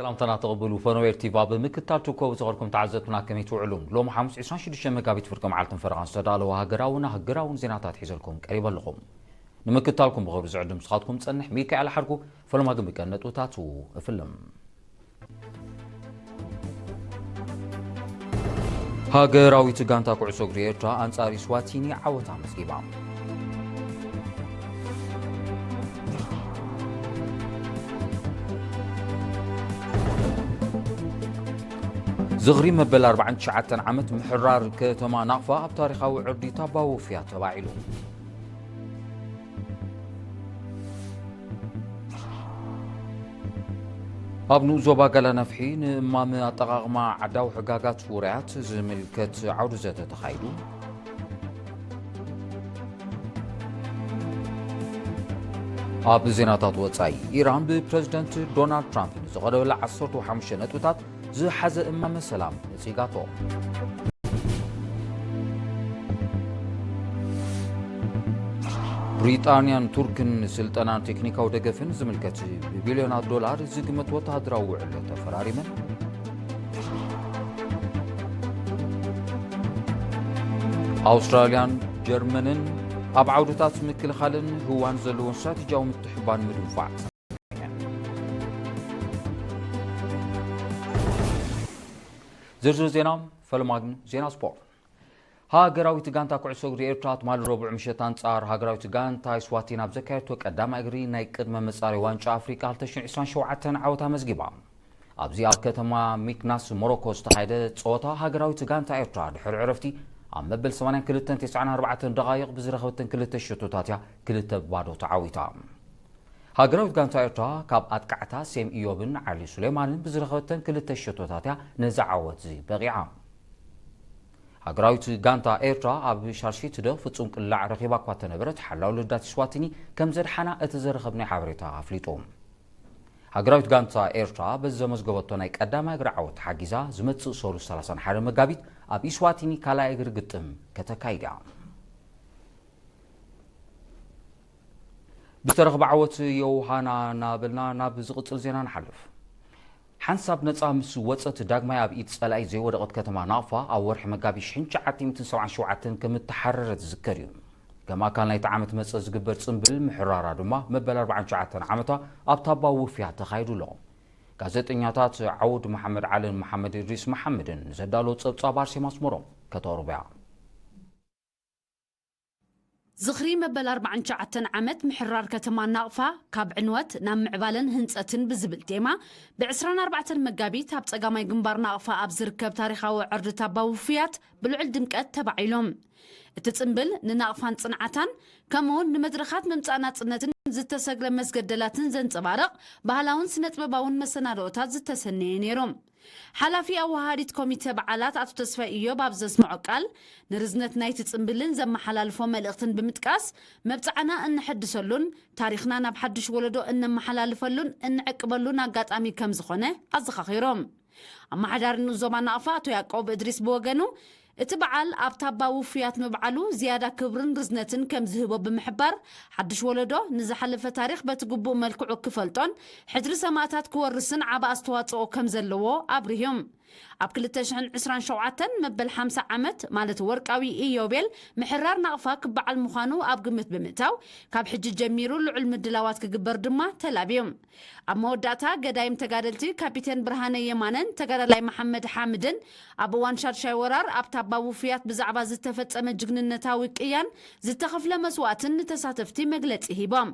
ሰላምታና ተቐበሉ። ፈነወ ኤር ቲ ቪ ኣብ ምክትታል ትርከቡ ዝኸርኩም ተዓዘብትና ከመይ ትውዕሉ? ሎም ሓሙስ ዕስራን ሽዱሽተ መጋቢት ፍርቂ መዓልትን ፈረቓን ዝተዳለወ ሃገራውን ኣህጉራውን ዜናታት ሒዘልኩም ቀሪበ ኣለኹም። ንምክትታልኩም ብኽብሪ ዝዕድም ንስኻትኩም ጸንሕ ሚካኤል ሓድጉ። ፈለማ ግን ብቀንዲ ነጥብታቱ እፍልም። ሃገራዊት ጋንታ ኩዕሶ እግሪ ኤርትራ ኣንጻር ኢስዋቲኒ ዓወት ኣመዝጊባ። ዝኽሪ መበል ኣርባዓን ትሽዓተን ዓመት ምሕራር ከተማ ናቕፋ ኣብ ታሪኻዊ ዕርዲ ታባዊ ውፍያት ተባዒሉ። ኣብ ንኡስ ዞባ ጋላነፍሒ ንእማም ኣጠቓቕማ ዓዳዊ ሕጋጋት ውራያት ዝምልከት ዓውዲ ዘተ ተኻይዱ። ኣብ ዜናታት ወጻኢ፣ ኢራን ብፕረዚደንት ዶናልድ ትራምፕ ንዝቐረበላ ዓሰርተ ሓሙሽተ ነጥብታት ዝሓዘ እማመ ሰላም ነጺጋቶ። ብሪጣንያን ቱርክን ስልጠናን ቴክኒካዊ ደገፍን ዝምልከት ብቢልዮናት ዶላር ዝግመት ወተሃደራዊ ውዕል ተፈራሪመን። ኣውስትራልያን ጀርመንን ኣብ ዓውድታት ምክልኻልን ህዋን ዘለውን ስትራቴጂያዊ ምትሕባን ምድንፋዕ። ዝርዝር ዜና፣ ፈለማ ግን ዜና ስፖርት። ሃገራዊት ጋንታ ኩዕሶ እግሪ ኤርትራ ትማሊ ረቡዕ ምሸት ኣንጻር ሃገራዊት ጋንታ ኢስዋቲን ኣብ ዘካየድቶ ቀዳማይ እግሪ ናይ ቅድመ መጻረይ ዋንጫ ኣፍሪቃ ክልተ ሽሕን ዕስራን ሸውዓተን ዓወት ኣመዝጊባ። ኣብዚ ኣብ ከተማ ሚክናስ ሞሮኮ ዝተኻየደ ጸወታ ሃገራዊት ጋንታ ኤርትራ ድሕሪ ዕረፍቲ ኣብ መበል ሰማንያን ክልተን ተስዓን ኣርባዕተን ደቓይቕ ብዝረኸበተን ክልተ ሸቶታት እያ ክልተ ባዶ ተዓዊታ። ሃገራዊት ጋንታ ኤርትራ ካብ ኣጥቃዕታ ሴም ኢዮብን ዓሊ ሱሌማንን ብዝረኸበተን ክልተ ሸቶታት እያ ነዚ ዓወት እዚ በቒዓ። ሃገራዊት ጋንታ ኤርትራ ኣብ ሻርሺትደ ፍጹም ቅላዕ ረኺባ እኳ ተነበረት፣ ሓላው ልዳት ኢስዋቲኒ ከም ዘድሓና እቲ ዘረኸብናዮ ሓበሬታ ኣፍሊጡ። ሃገራዊት ጋንታ ኤርትራ በዚ ዘመዝገበቶ ናይ ቀዳማይ እግሪ ዓወት ተሓጊዛ፣ ዝመጽእ ሰሉስ ሰላሳን ሓደን መጋቢት ኣብ ኢስዋቲኒ ካልኣይ እግሪ ግጥም ከተካይድ እያ። ብዝተረኽበ ዓወት የውሃና እናበልና ናብ ዝቕጽል ዜና ንሓልፍ። ሓንሳብ ነጻ ምስ ወጸት ዳግማይ ኣብ ኢድ ጸላኢ ዘይወደቐት ከተማ ናቕፋ ኣብ ወርሒ መጋቢት ሽሕን ትሽዓተ ሚእትን ሰብዓን ሸውዓተን ከም እተሓረረት ዝዝከር እዩ። ከም ኣካል ናይቲ ዓመት መጸ ዝግበር ጽምብል ምሕራራ ድማ መበል ኣርባዓን ትሽዓተን ዓመታ ኣብ ታባ ውፍያ ተኻይዱ ኣሎ። ጋዜጠኛታት ዓውድ መሓመድ ዓልን መሓመድ እድሪስ መሓመድን ዘዳለዎ ጸብጻብ ኣርሴማ ኣስመሮም ከተቕርቦ እያ። ዝኽሪ መበል ኣርባዓን ትሽዓተን ዓመት ምሕራር ከተማ ናቕፋ ካብ ዕንወት ናብ ምዕባለን ህንጸትን ብዝብል ቴማ ብዕስራን ኣርባዕተን መጋቢት ኣብ ጸጋማይ ግንባር ናቕፋ ኣብ ዝርከብ ታሪኻዊ ዕርዲ ታባ ውፉያት ብልዑል ድምቀት ተባዒሉ። እቲ ጽምብል ንናቕፋን ጽንዓታን ከምኡውን ንመድረኻት ምምጻእ ናጽነትን ዝተሰግረ መስገደላትን ዘንጸባርቕ ባህላውን ስነ-ጥበባውን መሰናድኦታት ዝተሰነየ ነይሩ። ሓላፊ ኣወሃሃዲት ኮሚተ በዓላት ኣቶ ተስፋይ ኢዮብ ኣብ ዘስምዖ ቃል፣ ንርዝነት ናይቲ ጽምብልን ዘመሓላልፎ መልእኽትን ብምጥቃስ፣ መብጽዓና እነሐድሰሉን ታሪኽና ናብ ሓድሽ ወለዶ እነመሓላልፈሉን እንዕቅበሉን ኣጋጣሚ ከም ዝኾነ ኣዘኻኺሮም። ኣመሓዳሪ ንኡስ ዞባ ናቕፋ ኣቶ ያዕቆብ እድሪስ ብወገኑ፣ እቲ በዓል ኣብ ታባ ውፉያት ምብዓሉ ዝያዳ ክብርን ርዝነትን ከም ዝህቦ ብምሕባር፣ ሓድሽ ወለዶ ንዝሓለፈ ታሪኽ በቲ ግቡእ መልክዑ ክፈልጦን ሕድሪ ሰማእታት ክወርስን ዓቢ ኣስተዋጽኦ ከም ዘለዎ ኣብሪሁ። ኣብ ክልተ ሽሕን ዕስራን ሸውዓተን መበል ሓምሳ ዓመት፣ ማለት ወርቃዊ ኢዮቤል፣ ምሕራር ናቕፋ ክበዓል ምዃኑ ኣብ ግምት ብምእታው፣ ካብ ሕጂ ጀሚሩ ልዑል ምድላዋት ክግበር ድማ ተላብዩ። ኣብ መወዳእታ፣ ገዳይም ተጋደልቲ ካፒቴን ብርሃነ የማነን ተጋዳላይ መሓመድ ሓምድን ኣብ እዋን ሻድሻይ ወራር ኣብ ታባ ውፉያት ብዛዕባ ዝተፈጸመ ጅግንነታዊ ቅያን ዝተኸፍለ መስዋእትን ንተሳተፍቲ መግለጺ ሂቦም።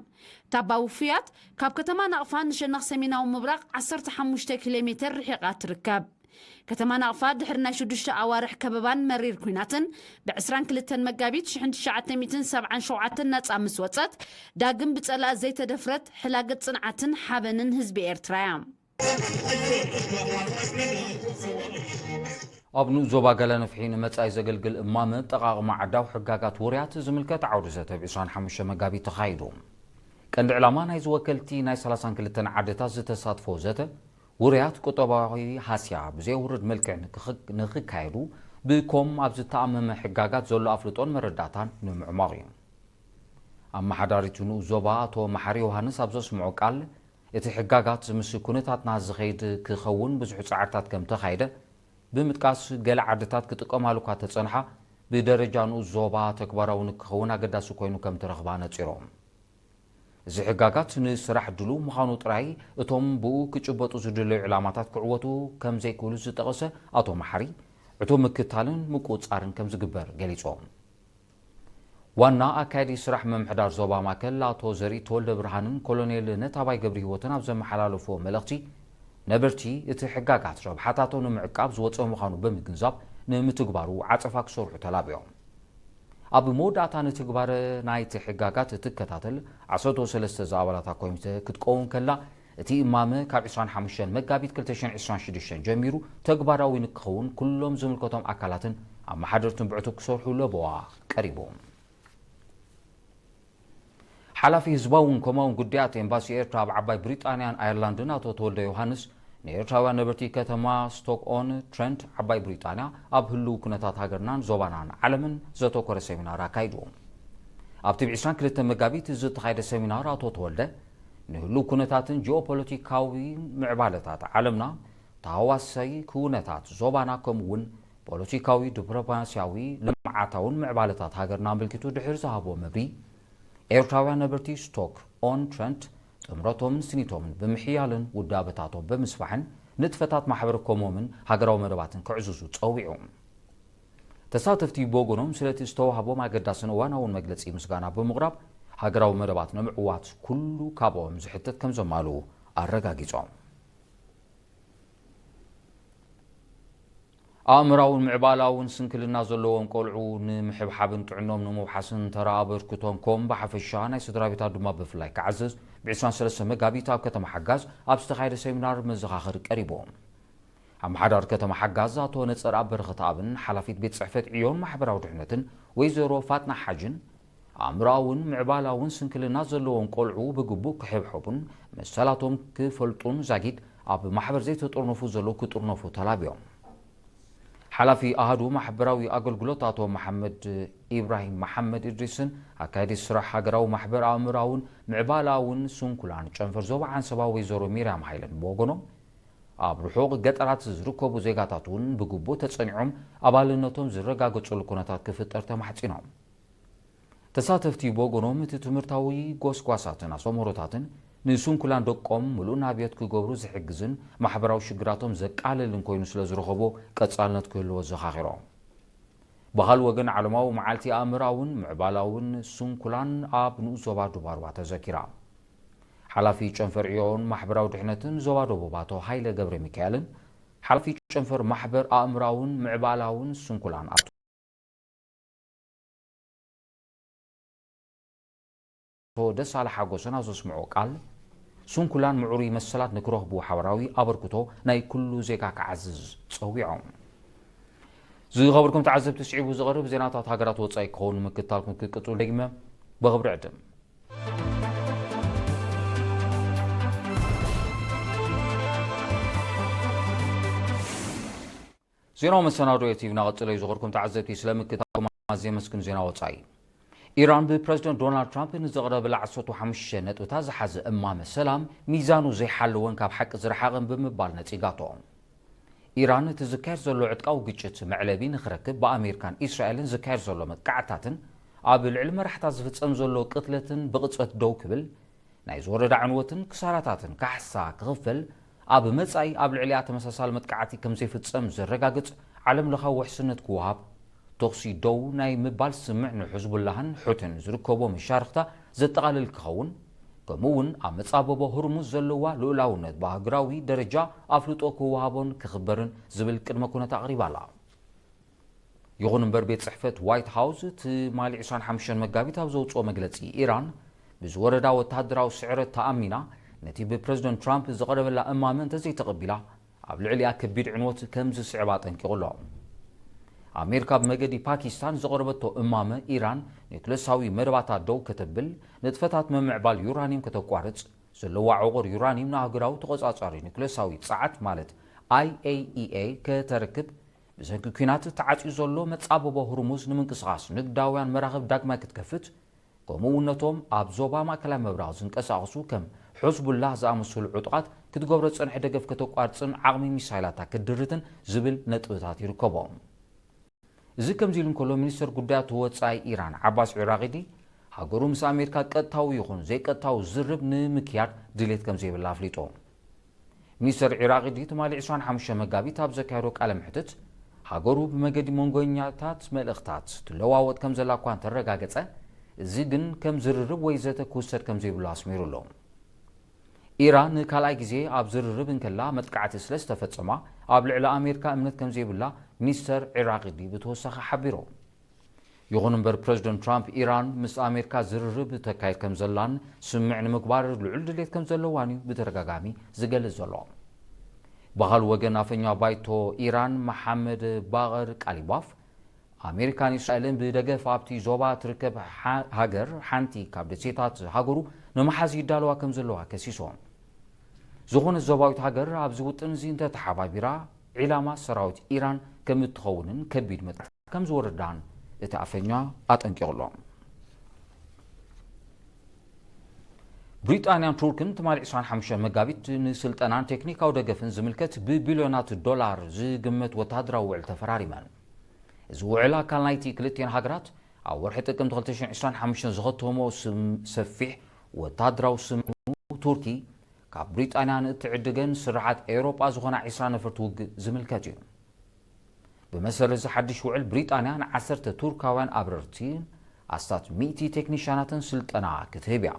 ታባ ውፉያት ካብ ከተማ ናቕፋ ንሸነኽ ሰሜናዊ ምብራቕ ዓሰርተ ሓሙሽተ ኪሎ ሜተር ርሒቓ ትርከብ። ከተማ ናቕፋ ድሕሪ ናይ ሽዱሽተ ኣዋርሕ ከበባን መሪር ኲናትን፣ ብዕስራን ክልተን መጋቢት ሽሕን ትሽዓተ ሚእትን ሰብዓን ሸውዓተን ናጻ ምስ ወጸት፣ ዳግም ብጸላእ ዘይተደፍረት ሕላገት ጽንዓትን ሓበንን ህዝቢ ኤርትራ እያ። ኣብ ንኡስ ዞባ ገለ ንፍሒ ንመጻኢ ዘገልግል እማመ ኣጠቓቕማ ዓዳዊ ሕጋጋት ውርያት ዝምልከት ዓውዲ ዘተ ብ ዕስራን ሓሙሽተ መጋቢት ተኻይዱ። ቀንዲ ዕላማ ናይዚ ወከልቲ ናይ ሰላሳን ክልተን ዓድታት ዝተሳትፎ ዘተ፣ ውርያት ቁጠባዊ ሃስያ ብዘየውርድ መልክዕ ንክኽ-፣ ንክካየዱ ብኮም ኣብ ዝተኣመመ ሕጋጋት ዘሎ ኣፍልጦን መረዳእታን ንምዕሟቕ እዩ። ኣመሓዳሪቱ ንኡስ ዞባ ኣቶ መሓሪ ዮሃንስ ኣብ ዘስምዖ ቃል፣ እቲ ሕጋጋት ምስ ኩነታትና ዝኸይድ ክኸውን ብዙሕ ጻዕርታት ከም ተኻየደ ብምጥቃስ፣ ገለ ዓድታት ክጥቀማሉ እኳ ተጸንሓ፣ ብደረጃ ንኡስ ዞባ ተግባራዊ ንክኸውን ኣገዳሲ ኮይኑ ከም ተረኽባ ነጺሮም። እዚ ሕጋጋት ንስራሕ ድሉው ምዃኑ ጥራይ እቶም ብኡ ክጭበጡ ዝድለዩ ዕላማታት ክዕወቱ ከም ዘይክእሉ ዝጠቐሰ ኣቶ መሓሪ፣ ዕቱብ ምክታልን ምቁጽጻርን ከም ዝግበር ገሊጾም። ዋና ኣካያዲ ስራሕ ምምሕዳር ዞባ ማእከል ኣቶ ዘርኢ ተወልደ ብርሃንን ኮሎኔል ነታባይ ገብረ ህይወትን ኣብ ዘመሓላለፍዎ መልእኽቲ፣ ነበርቲ እቲ ሕጋጋት ረብሓታቶም ንምዕቃብ ዝወፀ ምዃኑ ብምግንዛብ፣ ንምትግባሩ ዓጸፋ ክሰርሑ ተላብዮም። ኣብ መወዳእታ ንትግባረ ናይቲ ሕጋጋት እትከታተል ዓሰርተ ሰለስተ ዝኣባላታ ኮሚተ ክትቀውም ከላ፣ እቲ እማመ ካብ ዕስራን ሓሙሽተን መጋቢት ክልተ ሽሕን ዕስራን ሽዱሽተን ጀሚሩ ተግባራዊ ንክኸውን ኩሎም ዝምልከቶም ኣካላትን ኣመሓደርትን ብዕቱብ ክሰርሑ ለበዋ ቀሪቡ። ሓላፊ ህዝባውን ኮማውን ጉዳያት ኤምባሲ ኤርትራ ኣብ ዓባይ ብሪጣንያን ኣየርላንድን ኣቶ ተወልደ ዮሃንስ፣ ንኤርትራውያን ነበርቲ ከተማ ስቶክ ኦን ትረንት ዓባይ ብሪጣንያ ኣብ ህልው ኩነታት ሃገርናን ዞባናን ዓለምን ዘተኮረ ሰሚናር ኣካይዱ። ኣብቲ ብ ዕስራን ክልተን መጋቢት ዝተኻየደ ሰሚናር ኣቶ ተወልደ፣ ንህልው ኩነታትን ጂኦፖለቲካዊ ምዕባለታት ዓለምና፣ ተሃዋሳይ ክውነታት ዞባና፣ ከምኡ እውን ፖለቲካዊ፣ ዲፕሎማስያዊ፣ ልምዓታውን ምዕባለታት ሃገርና ኣመልኪቱ ድሕሪ ዝሃቦ መብሪ፣ ኤርትራውያን ነበርቲ ስቶክ ኦን ትረንት ጥምረቶምን ስኒቶምን ብምሕያልን ውዳበታቶም ብምስፋሕን ንጥፈታት ማሕበረ ኮሞምን ሃገራዊ መደባትን ክዕዝዙ ጸዊዑ። ተሳተፍቲ ብወገኖም ስለቲ ዝተዋህቦም ኣገዳስን እዋናውን መግለጺ ምስጋና ብምቕራብ፣ ሃገራዊ መደባት ንምዕዋት ኩሉ ካብኦም ዝሕተት ከም ዘማሉ ኣረጋጊጾም። ኣእምራውን ምዕባላውን ስንክልና ዘለዎም ቆልዑ ንምሕብሓብን ጥዕኖም ንምውሓስን ተራ ኣበርክቶን ኮም ብሓፈሻ ናይ ስድራ ቤታት ድማ ብፍላይ ክዓዝዝ ብ ዕስራን ሰለስተን መጋቢት ኣብ ከተማ ሓጋዝ ኣብ ዝተኻየደ ሴሚናር መዘኻኸሪ ቀሪቡ። ኣመሓዳሪ ከተማ ሓጋዝ ኣቶ ነጸርኣብ በረኸትኣብን ሓላፊት ቤት ጽሕፈት ዕዮን ማሕበራዊ ድሕነትን ወይዘሮ ፋጥና ሓጅን ኣእምሮኣውን ምዕባላውን ስንክልና ዘለዎም ቆልዑ ብግቡእ ክሕብሐቡን መሰላቶም ክፈልጡን ዛጊድ ኣብ ማሕበር ዘይተጠርነፉ ዘለዉ ክጥርነፉ ተላብዮም። ሓላፊ ኣሃዱ ማሕበራዊ ኣገልግሎት ኣቶ መሓመድ ኢብራሂም መሓመድ እድሪስን ኣካያዲ ስራሕ ሃገራዊ ማሕበር ኣእምሮኣውን ምዕባላውን ስንኩላን ጨንፈር ዞባ ዓንሰባ ወይዘሮ ሚርያም ሃይለን ብወገኖም፣ ኣብ ርሑቕ ገጠራት ዝርከቡ ዜጋታት እውን ብግቡእ ተጸኒዖም ኣባልነቶም ዝረጋገጸሉ ኩነታት ክፍጠር ተማሕጺኖም። ተሳተፍቲ ብወገኖም፣ እቲ ትምህርታዊ ጎስጓሳትን ኣስተምህሮታትን ንስንኩላን ደቆም ምሉእ ናብዮት ክገብሩ ዝሕግዝን ማሕበራዊ ሽግራቶም ዘቃልልን ኮይኑ ስለ ዝረኸቦ ቀጻልነት ክህልዎ ዘኻኺሮም። ብኻልእ ወገን፣ ዓለማዊ መዓልቲ ኣእምራውን ምዕባላውን ስንኩላን ኣብ ንኡስ ዞባ ዱባርባ ተዘኪራ። ሓላፊ ጨንፈር ዕዮን ማሕበራዊ ድሕነትን ዞባ ደቡብ ኣቶ ሃይለ ገብረ ሚካኤልን ሓላፊ ጨንፈር ማሕበር ኣእምራውን ምዕባላውን ስንኩላን ኣቶ ኣቶ ደሳለ ሓጎስን ኣብ ዘስምዖ ቃል፣ ስንኩላን ምዕሩይ መሰላት ንክረኽቡ ሓበራዊ ኣበርክቶ ናይ ኩሉ ዜጋ ክዓዝዝ ጸዊዖም። ዝኸበርኩም ተዓዘብቲ፣ ስዒቡ ዝቐርብ ዜናታት ሃገራት ወጻኢ ክኸውን ምክታልኩም ክቅጽሉ ደጊመ ብኽብሪ ዕድም። ዜናዊ መሰናዶ ኤቲቪ እናቐጸለ እዩ። ዝኸበርኩም ተዓዘብቲ፣ ስለ ምክታልኩም ኣዝየ የመስግን። ዜና ወጻኢ። ኢራን ብፕረዚደንት ዶናልድ ትራምፕ ንዘቕረበላ ዓሰርተ ሓሙሽተ ነጥብታት ዝሓዘ እማመ ሰላም ሚዛኑ ዘይሓለወን ካብ ሓቂ ዝረሓቐን ብምባል ነጺጋቶ። ኢራን እቲ ዝካየድ ዘሎ ዕጥቃዊ ግጭት መዕለቢ ንኽረክብ ብኣሜሪካን ኢስራኤልን ዝካየድ ዘሎ መጥቃዕትታትን ኣብ ልዕሊ መራሕታ ዝፍጸም ዘሎ ቅትለትን ብቕጽበት ደው ክብል ናይ ዝወረዳ ዕንወትን ክሳራታትን ካሕሳ ክኽፈል፣ ኣብ መጻኢ ኣብ ልዕሊኣ ተመሳሳሊ መጥቃዕቲ ከም ዘይፍጸም ዘረጋግጽ ዓለምለኻዊ ውሕስነት ክወሃብ፣ ተኹሲ ደው ናይ ምባል ስምምዕ ንሕዝቡላህን ሑትን ዝርከቦ መሻርኽታ ዘጠቓልል ክኸውን፣ ከምኡ እውን ኣብ መጻበቦ ህርሙዝ ዘለዋ ልኡላውነት ብኣህጉራዊ ደረጃ ኣፍልጦ ክወሃቦን ክኽበርን ዝብል ቅድመ ኩነት ኣቕሪባ ኣላ። ይኹን እምበር፣ ቤት ጽሕፈት ዋይት ሃውስ ትማሊ ዕስራን ሓሙሽተን መጋቢት ኣብ ዘውጽኦ መግለጺ፣ ኢራን ብዝወረዳ ወተሃደራዊ ስዕረት ተኣሚና ነቲ ብፕረዚደንት ትራምፕ ዝቐረበላ እማመ እንተዘይተቐቢላ፣ ኣብ ልዕሊኣ ከቢድ ዕንወት ከም ዝስዕብ ኣጠንቂቑ ኣሎ። ኣሜሪካ ብመገዲ ፓኪስታን ዘቕረበቶ እማመ፣ ኢራን ኒውክለሳዊ መደባታ ደው ከተብል፣ ንጥፈታት ምምዕባል ዩራኒየም ከተቋርጽ፣ ዘለዋ ዕቑር ዩራኒየም ንኣህጉራዊ ተቖጻጻሪ ኒውክለሳዊ ጸዓት ማለት ኣይ ኤ ኢ ኤ ከተርክብ፣ ብሰንኪ ኲናት ተዓጽዩ ዘሎ መጻብቦ ሁርሙዝ ንምንቅስቓስ ንግዳውያን መራኽብ ዳግማይ ክትከፍት፣ ከምኡ እውን ነቶም ኣብ ዞባ ማእከላይ ምብራቕ ዝንቀሳቐሱ ከም ዑዝቡላህ ዝኣመሰሉ ዕጡቓት ክትገብሮ ዝጸንሐ ደገፍ ከተቋርጽን ዓቕሚ ሚሳይላታ ክትድርትን ዝብል ነጥብታት ይርከቦም። እዚ ከምዚ ኢሉ እንከሎ፣ ሚኒስተር ጉዳያት ወጻኢ ኢራን ዓባስ ዒራቂዲ፣ ሃገሩ ምስ ኣሜሪካ ቀጥታዊ ይኹን ዘይቀጥታዊ ዝርርብ ንምክያድ ድሌት ከም ዘይብላ ኣፍሊጡ። ሚኒስተር ዒራቂዲ ትማሊ ዕስራን ሓሙሽተን መጋቢት ኣብ ዘካየዶ ቃለ መሕትት፣ ሃገሩ ብመገዲ መንጎኛታት መልእኽታት ትለዋወጥ ከም ዘላ እኳ እንተረጋገጸ፣ እዚ ግን ከም ዝርርብ ወይ ዘተ ክውሰድ ከም ዘይብሉ ኣስሚሩ ኣሎ። ኢራን ንካልኣይ ግዜ ኣብ ዝርርብ እንከላ መጥቃዕቲ ስለ ዝተፈጸማ፣ ኣብ ልዕሊ ኣሜሪካ እምነት ከም ዘይብላ ሚኒስተር ዒራቂዲ ብተወሳኺ ሓቢሩ። ይኹን እምበር፣ ፕረዚደንት ትራምፕ ኢራን ምስ ኣሜሪካ ዝርርብ ተካይድ ከም ዘላን ስምምዕ ንምግባር ልዑል ድሌት ከም ዘለዋን እዩ ብተደጋጋሚ ዝገልጽ ዘሎ። ብኻልእ ወገን፣ ኣፈኛ ባይቶ ኢራን መሓመድ ባቐር ቃሊባፍ፣ ኣሜሪካን እስራኤልን ብደገፍ ኣብቲ ዞባ ትርከብ ሓ-፣ ሃገር ሓንቲ ካብ ደሴታት ሃገሩ ንምሓዝ ይዳለዋ ከም ዘለዋ ከሲሶም። ዝኾነት ዞባዊት ሃገር ኣብዚ ውጥን እዚ እንተተሓባቢራ፣ ዒላማ ሰራዊት ኢራን ከም እትኸውንን ከቢድ መጥቃዕቲ ከም ዝወርዳን እቲ ኣፈኛ ኣጠንቂቑ ኣሎ። ብሪጣንያን ቱርክን ትማሊ ዕስራን ሓሙሽተን መጋቢት ንስልጠናን ቴክኒካዊ ደገፍን ዝምልከት ብቢልዮናት ዶላር ዝግመት ወተሃደራዊ ውዕል ተፈራሪመን። እዚ ውዕል ኣካል ናይቲ ክልቲኤን ሃገራት ኣብ ወርሒ ጥቅምቲ ክልተ ሽሕን ዕስራን ሓሙሽተን ዝኸተሞ ስም-፣ ሰፊሕ ወተሃደራዊ ስምምዕ ቱርኪ ካብ ብሪጣንያ ንእትዕድገን ስርሓት ኤውሮጳ ዝኾና ዕስራ ነፈርቲ ውግእ ዝምልከት እዩ። ብመሰረት እዚ ሓድሽ ውዕል፣ ብሪጣንያ ንዓሰርተ ቱርካውያን ኣብረርቲን ኣስታት ሚእቲ ቴክኒሻናትን ስልጠና ክትህብ እያ።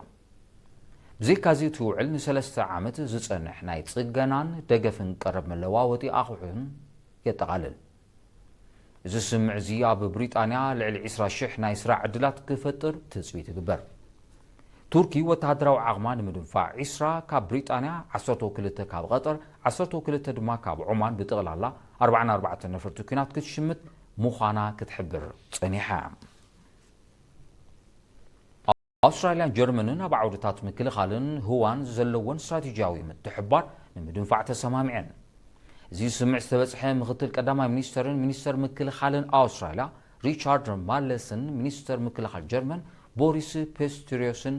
ብዘይካዚ፣ እቲ ውዕል ንሰለስተ ዓመት ዝጸንሕ ናይ ጽገናን ደገፍን ቀረብ መለዋወጢ ኣቑሑን የጠቓልል። እዚ ስምምዕ እዚ ኣብ ብሪጣንያ ልዕሊ ዕስራ ሽሕ ናይ ስራሕ ዕድላት ክፈጥር ትጽቢት ይግበር። ቱርኪ ወተሃደራዊ ዓቕማ ንምድንፋዕ፣ ዕስራ ካብ ብሪጣንያ፣ ዓሰርተ ክልተ ካብ ቐጠር፣ ዓሰርተ ክልተ ድማ ካብ ዖማን፣ ብጥቕላላ ኣርባዓን ኣርባዕተን ነፈርቲ ኲናት ክትሽምት ምዃና ክትሕብር ጸኒሓ። ኣውስትራልያን ጀርመንን ኣብ ዓውድታት ምክልኻልን ህዋን ዘለወን ስትራቴጂያዊ ምትሕብባር ንምድንፋዕ ተሰማሚዐን። እዚ ስምምዕ ዝተበጽሐ ምኽትል ቀዳማይ ሚኒስተርን ሚኒስተር ምክልኻልን ኣውስትራልያ ሪቻርድ ማለስን ሚኒስተር ምክልኻል ጀርመን ቦሪስ ፒስቶሪዮስን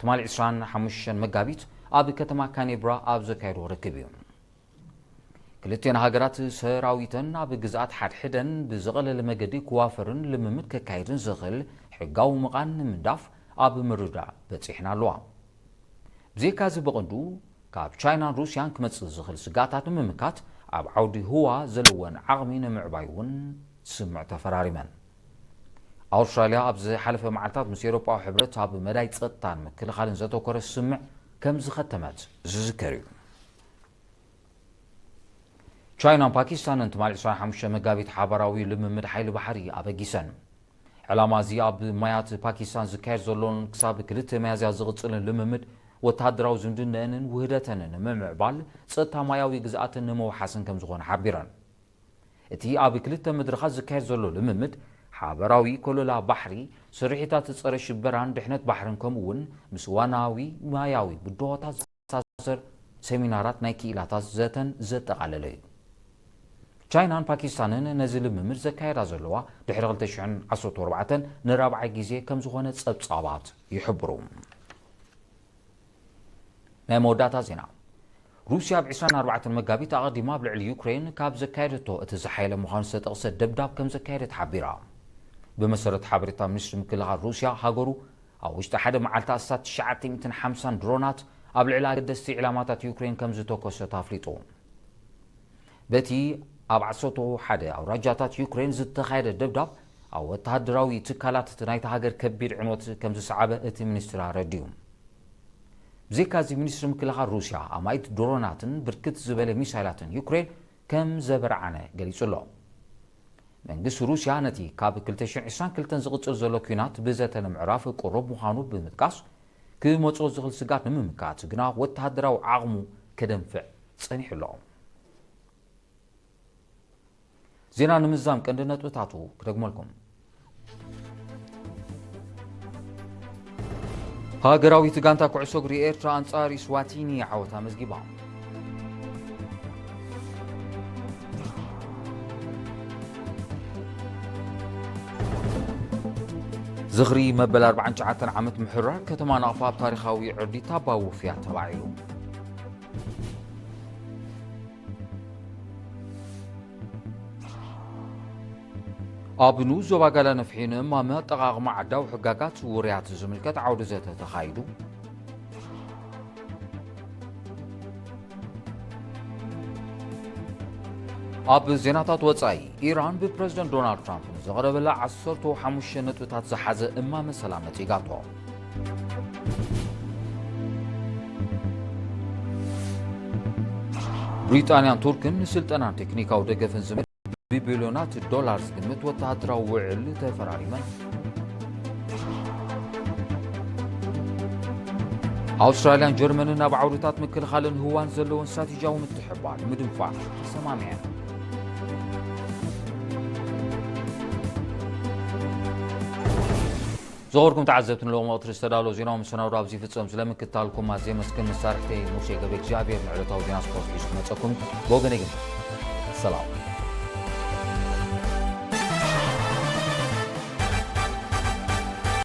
ትማሊ ዕስራን ሓሙሽተን መጋቢት ኣብ ከተማ ካኔብራ ኣብ ዘካየድዎ ርክብ እዩ። ክልቲኤን ሃገራት ሰራዊተን ኣብ ግዝኣት ሓድሕደን ብዝቐለለ መገዲ ክዋፈርን ልምምድ ከካይድን ዝኽእል ሕጋዊ ምቓን ንምንዳፍ ኣብ ምርዳእ በጺሕን ኣለዋ። ብዘይካዚ፣ ብቐንዱ ካብ ቻይናን ሩስያን ክመጽእ ዝኽእል ስግኣታት ንምምካት ኣብ ዓውዲ ህዋ ዘለወን ዓቕሚ ንምዕባይ እውን ስምምዕ ተፈራሪመን። ኣውስትራልያ ኣብ ዝሓለፈ መዓልታት ምስ ኤውሮጳዊ ሕብረት ኣብ መዳይ ጸጥታን ምክልኻልን ዘተኮረ ስምምዕ ከም ዝኸተመት ዝዝከር እዩ። ቻይናን ፓኪስታንን ትማሊ ዕስራን ሓሙሽተን መጋቢት ሓባራዊ ልምምድ ሓይሊ ባሕሪ ኣበጊሰን። ዕላማ እዚ ኣብ ማያት ፓኪስታን ዝካየድ ዘሎን ክሳብ ክልተ ሚያዝያ ዝቕጽልን ልምምድ ወተሃደራዊ ዝምድነአንን ውህደተንን ንምምዕባል ጸጥታ ማያዊ ግዝኣተን ንምውሓስን ከም ዝኾነ ሓቢረን። እቲ ኣብ ክልተ መድረኻት ዝካየድ ዘሎ ልምምድ ሓባራዊ ኮለላ ባሕሪ፣ ስርሒታት ጸረ ሽበራን ድሕነት ባሕርን ከምኡ እውን ምስ ዋናዊ ማያዊ ብድሆታት ዘተኣሳሰር ሰሚናራት ናይ ክኢላታት ዘተን ዘጠቓለለ እዩ። ቻይናን ፓኪስታንን ነዚ ልምምድ ዘካየዳ ዘለዋ ድሕሪ ክልተ ሽሕን ዓሰርተ ኣርባዕተን ንራብዓይ ግዜ ከም ዝኾነ ጸብጻባት ይሕብሩ። ናይ መወዳእታ ዜና። ሩስያ ኣብ ዕስራን ኣርባዕተን መጋቢት ኣቐዲማ ኣብ ልዕሊ ዩክሬን ካብ ዘካየደቶ እቲ ዝሓየለ ምዃኑ ዝተጠቕሰ ደብዳብ ከም ዘካየደት ሓቢራ። ብመሰረት ሓበሬታ ሚኒስትሪ ምክልኻል ሩስያ፣ ሃገሩ ኣብ ውሽጢ ሓደ መዓልቲ ኣስታት ትሽዓተ ሚእትን ሓምሳን ድሮናት ኣብ ልዕሊ ኣገደስቲ ዕላማታት ዩክሬን ከም ዝተኮሰት ኣፍሊጡ። በቲ ኣብ ዓሰርተ ሓደ ኣውራጃታት ዩክሬን ዝተኻየደ ደብዳብ፣ ኣብ ወተሃደራዊ ትካላት ናይታ ሃገር ከቢድ ዕንወት ከም ዝሰዓበ እቲ ሚኒስትሪ ኣረዲኡ። ብዘይካዚ፣ ሚኒስትሪ ምክልኻል ሩስያ ኣማኢት ድሮናትን ብርክት ዝበለ ሚሳይላትን ዩክሬን ከም ዘበርዓነ ገሊጹ ኣሎ። መንግስቲ ሩስያ ነቲ ካብ ክልተ ሽሕን ዕስራን ክልተን ዝቕጽል ዘሎ ኲናት ብዘተ ንምዕራፍ ቅሩብ ምዃኑ ብምጥቃስ፣ ክመጾ ዝኽእል ስጋት ንምምካት ግና ወተሃደራዊ ዓቕሙ ከደንፍዕ ጸኒሑ ኣሎ። ዜና ንምዝዛም ቀንዲ ነጥብታቱ ክደግመልኩም። ሃገራዊት ጋንታ ኩዕሶ እግሪ ኤርትራ ኣንጻር ኢስዋቲኒ ዓወት ኣመዝጊባ። ዝኽሪ መበል ኣርባዓን ትሽዓተን ዓመት ምሕራር ከተማ ናቕፋ ኣብ ታሪኻዊ ዕርዲ ታባ ውፍያት ተባዒሉ። ኣብ ንኡስ ዞባ ጋላ ነፍሒ ንእማመ ኣጠቓቕማ ዓዳዊ ሕጋጋት ውርያት ዝምልከት ዓውዲ ዘተ ተኻይዱ። ኣብ ዜናታት ወጻኢ፣ ኢራን ብፕረዚደንት ዶናልድ ትራምፕ ንዝቐረበላ ዓሰርተ ሓሙሽተ ነጥብታት ዝሓዘ እማመ ሰላም ነጺጋቶ። ብሪጣንያን ቱርክን ንስልጠናን ቴክኒካዊ ደገፍን ዝምል ብቢልዮናት ዶላር ዝግምት ወተሃደራዊ ውዕል ተፈራሪመን። ኣውስትራልያን ጀርመንን ኣብ ዓውድታት ምክልኻልን ህዋን ዘለውን ስትራቴጂያዊ ምትሕብባር ንምድንፋዕ ተሰማሚዐን። ዝኸበርኩም ተዓዘብቲ፣ ንሎሚ ወቕቲ ዝተዳለወ ዜናዊ መሰናዶ ኣብዚ ይፍጸም። ስለምክትታልኩም ኣዝየ መስግን። መሳርሕተይ ሙሴ ገብረ እግዚኣብሔር ንዕለታዊ ዜና ስፖርት ሒዙ ክመጸኩም ብወገነይ ግን ሰላም።